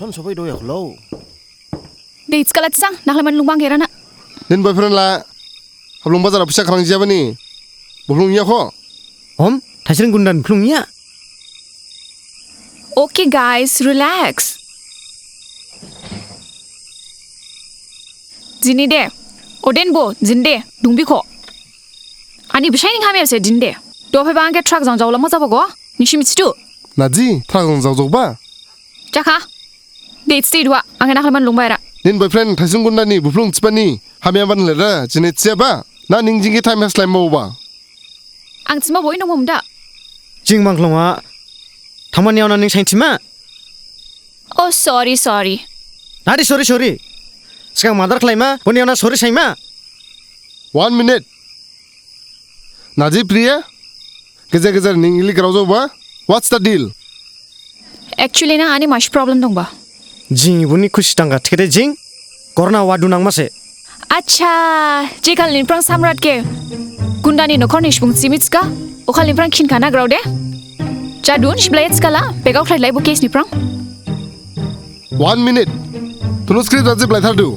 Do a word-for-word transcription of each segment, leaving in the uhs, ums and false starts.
Am sobai do ya khlo. De, it's kalat sang, nakhlaimani lungba ang khe rana. Nini boyfriend la Haflong bazar ha phaisa khrang jiyabani buphlung ya kho. Om, Thaisring Gunda ni buphlung ya. Okay guys, relax. Jini de, oden bo, jini de, dungbi kho. Ani bisai ning hamya se jini de. Duha phaiba ang khe truck jang jaolama jabo go, nisi mithidu. Naji, truck jang jaojokba? Jakha. De, it's de duha, ang khe nakhlaimani lungba era. Nini boyfriend Thaisring Gunda ni buphlung thibani hamya ban lera, jini thiyaba, na ning jing khe time haslaima oba. Ang thima boi nong mumda. Jing bangklong ha. Thangmani yaona ning sain thima. Oh, sorry, sorry. Nadi sorry, sorry. Sgang mother khlaima, boni yaona sorry saima. One minute. Naji Priya, gejer gejer ning ili grao jaoba. What's the deal? Actually na, ani masi problem dongba. Jing boni khusi dangkha thikhade jing gorna wadu nangma se. Acha, jekhal niphrang Samrat khe Gunda ni nokhor ni subung si mithikha, okhal niphrang khinkha na grao de. Jadu, nisi blai thikhala, begao khlailai bo case niphrang. One minute. Tunu script raji blai thardu.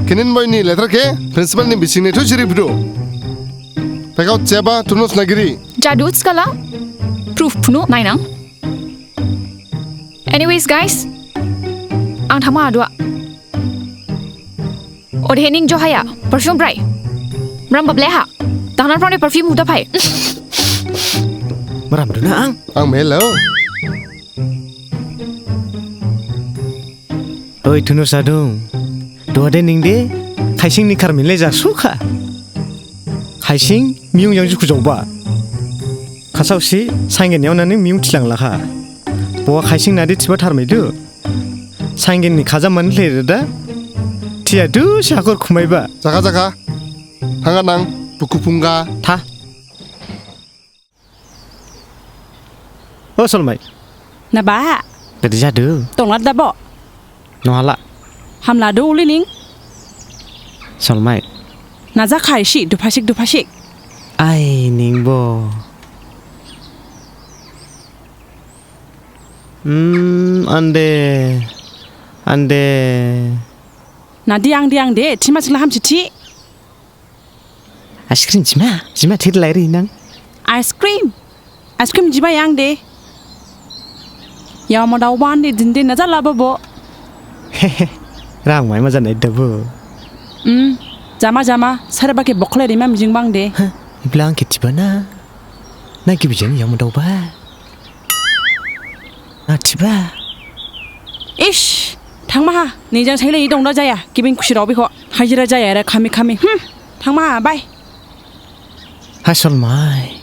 Kinin boy ni letter khe principal ni bising ni thu siri phudu. Begao cheba tunu snagiri. Jadu thikhala, proof phunu nainang. Anyways, guys, ang thama adua. Odehe ning Johaya, perfume brai. Mram bable ha. Tangnan phrang de perfume huda phai. Mram duna ang. Ang melo. Oi, Thunur Sadung. Duha de ning de, Khaising ni kharmin le jasukha. Khaising miyung jang jukhu jaoba. Khasaosi, Saingen yaona ning miyung thilang lakha. Bo Khaising nadi thiba tharmaidu. Saingen ni khaja man le da. Thiya du si hakhor khumaiba. Jakha, jakha. Thanga nang, bukhu phungga. Tha. O Solmai. Naba? Bedi jadu? Tongla dabo? Nohala? Hamla do uli ning? Solmai. Naja khaisi, duphasik, duphasik. Ai, ning bo. Hmm, ande. Ande. Nadi ang de, ang de, thima sikla hamsi thi. Ice cream jima, jima thir lai ri nang. Ice cream? Ice cream jiba yang de. Yamo dao ban de din de naja laba bo. Rang mai maja nai da bo. Hmm, jama jama, sare ba khe bokhle rima mijing bang de. Ibla ang khe thiba na. Na gibi jang yamo dao ba. Na thiba. Ish, thangma ha. Nijang sailai dong da jaya. Gibin khusi rao bikho. Hajira jaya ra khami khami. Hmm. Thangma ha, bye. Hai Solmai.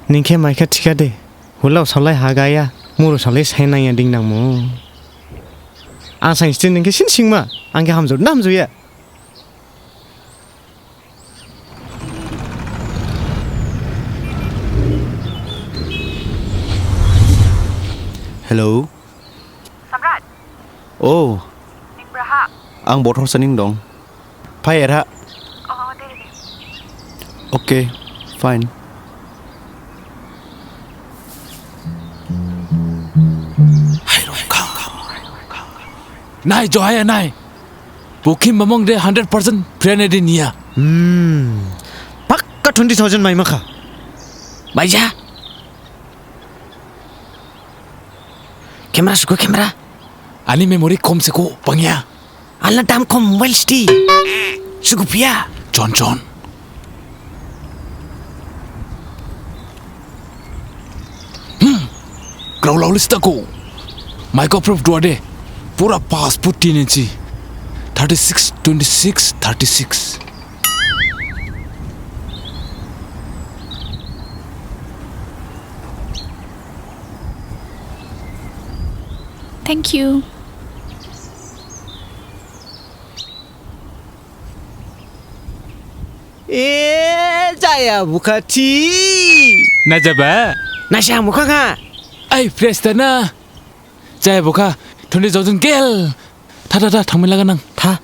Ning khe mai kha thikha de. Hulao saolai hagaya. Muru saolai sainaya ding nangmu. Ang sainsti ning khe sin singma. Ang khe hamjao na hamjaoya. Hello. Samrat. Oh. Ning braha? Ang Bothor saning dong. Phai era. Oh, de, de. Okay, fine. Nai, Johaya, nai. Bukhim mamong de hundred percent brand edi niya. Hmm. Pakka twenty thousand mai makha. Baija. Camera suku camera. Ani memory kom suku bangya. Ala dam kom mobile sti. Suku pia. John John. Hmm. Grau lau lista ko. Microproof dua de. Pura passport tin inchi. Thirty six, twenty six, thirty six. Thank you. E, jaya bukha thi. Na jaba? Na jaya bukha kha. Ai, fresh ta na. Jaya bukha, thoni jaojun gel. Tha, tha, tha, thangmai laga nang. Tha.